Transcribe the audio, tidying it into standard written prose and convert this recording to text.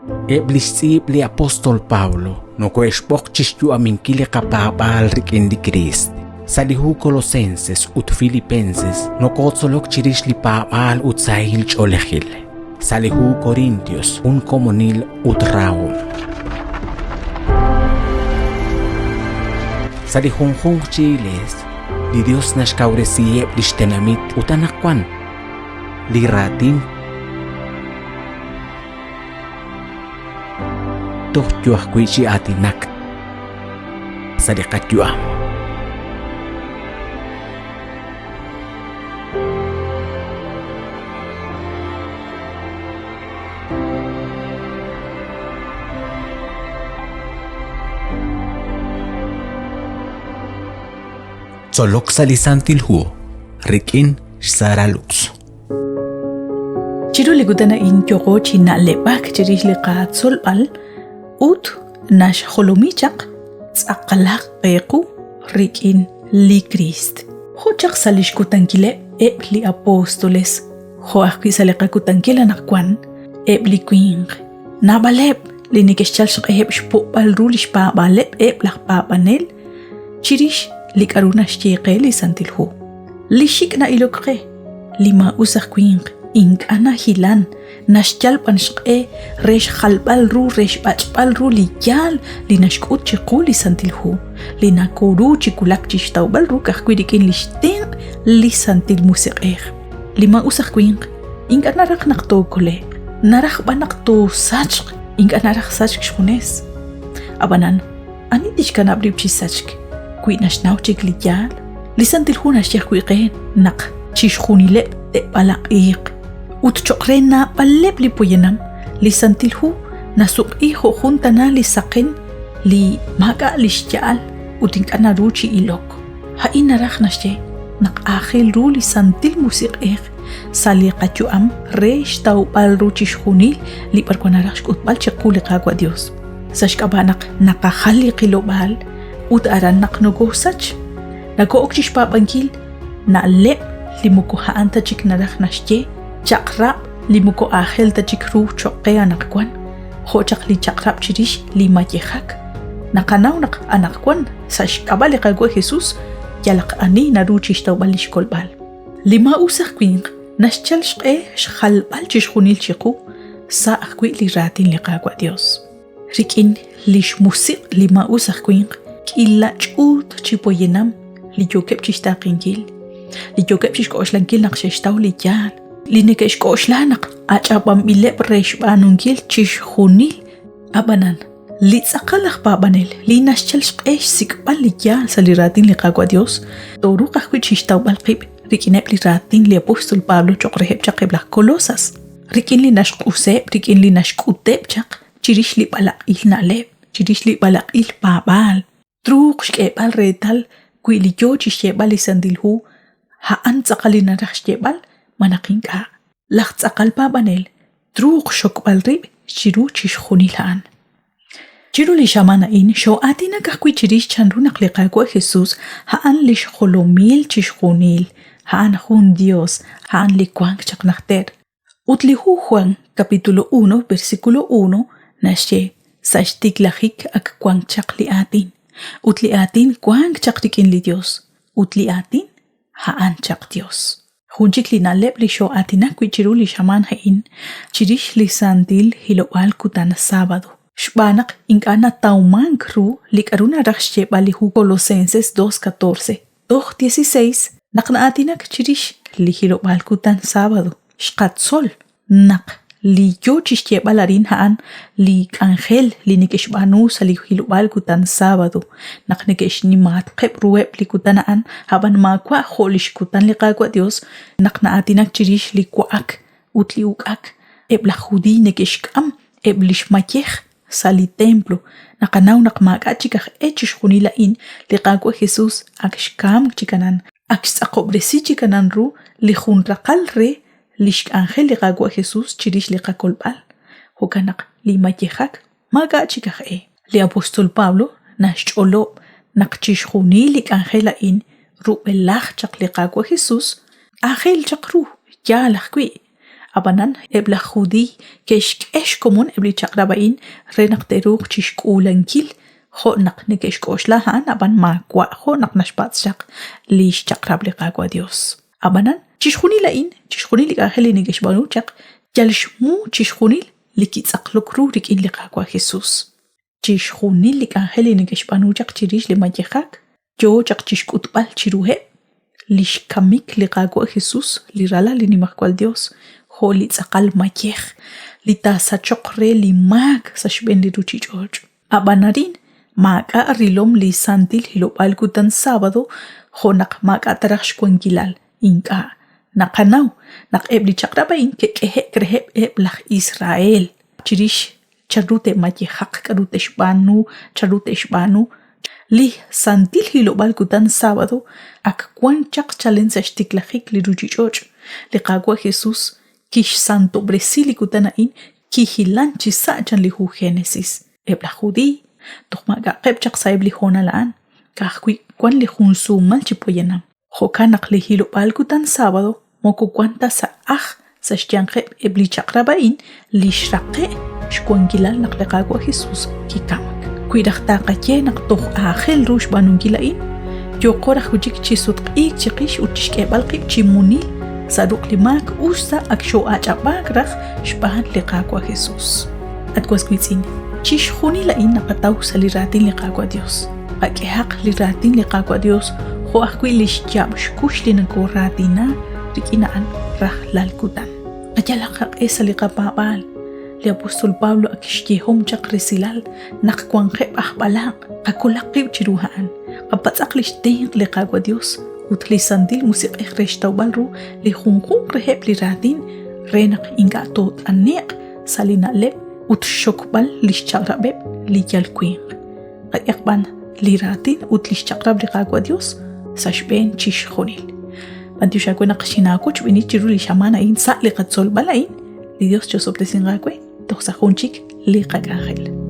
Eb' li xtz'iib' li apóstol Pablo nokohe'xb'oq chi xyu'aminkil li qapaab'aal rik'in li Kriist. Sa' li hu Colosenses ut Filipenses nokotzolok chirix li paab'aal ut sahil ch'oolejil. Sa' li hu Corintios jun komonil ut rahom. Sa' li junjunq chi iglees, li Dios naxkawresiheb' lix tenamit ut anaqwan li raatin toj yo ajwi' chi aatinak sa' li qayu'am. Tzolok sa' li Santil Hu rik'in xSara Lux. Chiru li kutan a'in yooqo chi na'leb'ak chirix li qatzolb'al ut naxjolomi chaq tz'aqalaq qe qu rik'in li Kriist. Jo' chaq sa' li xkutankileb' eb' li apóstoles, jo' ajwi' sa' li qakutankil anaqwan, eb' li winq, naab'aleb' li neke'xchal xq'eheb' xpo'b'al ru li xpaab'aaleb' eb' laj paab'anel chirix li k'aru naxye qe li Santil Hu. Li xik' na'ilok qe, li maa'us aj winq, ink'a' nahilan, naxyal b'an xq'e re xjalb'al ru re xb'ach'b'al ru li yaal li naxk'ut chiqu li Santil Hu, li nakoru chi wulak chi xtawb'al ru ka'ajwi' rik'in li xtenq' li Santil Musiq'ej. Li maa'us aj winq ink'a' naraj naq tookole'q, naraj b'an naq toosachq, ink'a' naraj sachk xjunes. Ab'anan, ani tixkanab' rib' chi sachk wi naxnaw chik li yaal? Li Santil Hu naxye ajwi' qe naq chixjunileb' te'b'alaq'iiq. Ut cho'q re naab'aleb' li poyanam, li Santil Hu nasuq'i jo' jun tana li saqen li maak'a' li xya'al ut ink'a' naru chi ilok. A'in naraj naxye naq aajel ru li Santil Musiq'ej sa' li qayu'am re xtawb'al ru chixjunil li b'arwan naraj xk'utb'al chiqu li Qaawa' Dios. Sa' xk'ab'a' naq naqajal li qilob'aal ut aran naq nokoosach, noko'ok chi xpaab'ankil na'leb' li moko a'an ta chik naraj naxye, chaq'rab' li moko aajel ta chik ru cho'q qe anaqwan, jo' chaq li chaq'rab' chirix li mayejak. Naqanaw naq anaqwan sa' xk'ab'a' li Qaawa' Jesús yalaq ani naru chi xtawb'al li xkolb'al. Li maa'us aj winq naxyal xq'e xjalb'al chixjunil chiqu sa' ajwi' li raatin li Qaawa' Dios. Rik'in li xmusiq' li maa'us aj winq, k'iila ch'uut chi poyanam li yookeb' chixtaaqenkil, li yookeb' chixk'oxlankil naq xe'xtaw li yaal, li neke'xk'oxla naq ach'ab'anb'ileb' re xb'aanunkil chixjunil. Ab'anan, li tz'aqal aj paab'anel li naxyal xq'e xsik'b'al li yaal sa' li raatin li Qaawa' Dios, tooruuq ajwi' chixtawb'al qib' rik'ineb' li raatin li apóstol Pablo cho'q reheb' chaq eb' laj Colosas. Rik'in li naxq'useb', rik'in li naxk'uteb' chaq chirix li b'alaq'il na'leb', chirix li b'alaq'il paab'aal, truuq xk'eeb'al reetal wi li yo chi xyeeb'al li Santil Hu a'an tz'aqal li naraj xyeeb'al malaj ink'a'. Laj tz'aqal paab'anel truuq xxokb'al rib' chiru chixjunil a'an. Chiru li xamaan a'in xoo'aatinak ajwi' chirix chanru naq li Qaawa' Jesús a'an li xjolomil chixjunil, a'an jun Yos, a'an li wank chaq najter. Ut li hu Juan capítulo 1 versículo 1 naxye, Sa' xtiklajik ak wank chaq li Aatin, ut li Aatin wank chaq rik'in li Yos, ut li Aatin a'an chaq Yos. Jun chik li na'leb' li xoo'aatinak wi' chiru li xamaan a'in chirix li santil hilob'aal kutan sábado, xb'aan naq ink'a' natawmank ru li k'aru naraj xyeeb'al li hu Colosenses 2:14 toj 16 naq na'aatinak chirix li hilob'aal kutan sábado, xqatzol naq li yo chi xyeeb'al arin a'an li k'anjel li neke'xb'aanu sa' li hilob'aal kutan sábado, naq neke'xnimaatqeb' ruheb' li kutan a'an, ab'an maawa' jo' li xkutan li Qaawa' Yos naq na'aatinak chirix li wa'ak ut li uk'ak, eb' laj Judiiy neke'xk'am eb' li xmayej sa' li templo. Naqanaw naq maak'a' chik aj e chixjunil a'in, li Qaawa' Jesús ak xkamk chik anan, ak xtz'aqob'resi chik anan ru li jun raqal re li xk'anjel li Qaawa' Jesús chirix li qakolb'al. Jo'kan naq li mayejak maak'a' chik aj e. Li apóstol Pablo naxch'olob' naq chixjunil li k'anjel a'in rub'elaj chaq li Qaawa' Jesús aajel chaq ru, yaal ajwi'. Ab'anan, eb' laj Judiiy ke'xk'e xkomon eb' li chaq'rab' a'in re naq te'ruuq chi xk'uulankil jo' naq neke'xk'oxla a'an ab'an maawa' jo' naq naxpatz' chaq li xchaq'rab' li Qaawa' Yos. Ab'anan, chixjunil a'in, chixjunil li k'anjel li neke'xb'aanu chaq, yal xmu chixjunil li kitz'aqlok ru rik'in li Qaawa' Jesús. Chixjunil li k'anjel li neke'xb'aanu chaq chirix li mayejak yo chaq chi xk'utb'al chiruheb' li xkamik li Qaawa' Jesús, li Ralal li Nimajwal Yos, jo' li tz'aqal mayej li taasachoq re li maak sa' xb'een li ruuchich'och'. Ab'an arin maak'a' rilom li santil hilob'aal kutan sábado jo' naq maak'a' ta raj xwankilal, ink'a'. Naqanaw naq eb' li chaq'rab' a'in ke'k'ehe'k reheb' eb' laj Israel chirix chanru te'mayejaq, k'aru te'xb'aanu, chanru te'xb'aanu. Li santil hilob'aal kutan sábado ak wan chaq chalen sa' xtiklajik li ruuchich'och'. Li Qaawa' Jesús kixsantob'resi li kutan a'in kihilan chi sa' chan li hu Génesis. Eb' laj Judiiy toj maak'a'qeb' chaq sa'eb' li hoonal a'an, ka'ajwi' wan li jun suumal chi poyanam. Jo'kan naq li hilob'aal kutan sábado moko wan ta sa' aj sa' xyanqeb' eb' li chaq'rab' a'in li xraqe' xwankilal naq li Qaawa' Jesús kikamk. Wi raj taqaye naq toj aajel ru xb'aanunkil a'in, yooqo raj wi' chik chi sutq'iik chiqix ut chixk'eeb'al qib' chi munil sa' ruq' li maak us ta ak xoo'ach'ab'aak raj xb'aan li Qaawa' Jesús. At was wiitz'in, chixjunil a'in naqataw sa' li raatin li Qaawa' Dios. Qak'ehaq li raatin li Qaawa' Dios jo' ajwi' li xyaab' xkux li nokoraatina rik'in a'an rajlal kutan. Qayalaq qaq'e sa' li qapaab'aal. Li apóstol Pablo ak xyehom chaq resilal naq wanqeb' aj b'alaq', qakolaq qib' chiru a'an. Qapatz'aq li xtenq' li Qaawa' Dios ut li Santil Musiq'ej re xtawb'al ru li junjunq reheb' li raatin re naq ink'a' toot'ane'q sa' li na'leb' ut xxokb'al li xchaq'rab'eb' li yal winq. Qak'ehaq b'an li raatin ut li xchaq'rab' li Qaawa' Dios sa' xb'een chixjunil. B'antiox aawe naq xinaawochb'eeni chiru li xamaan a'in sa' li qatzolb'al a'in. Li Dios chosob'tesinq aawe toj sa' jun chik li qak'anjel.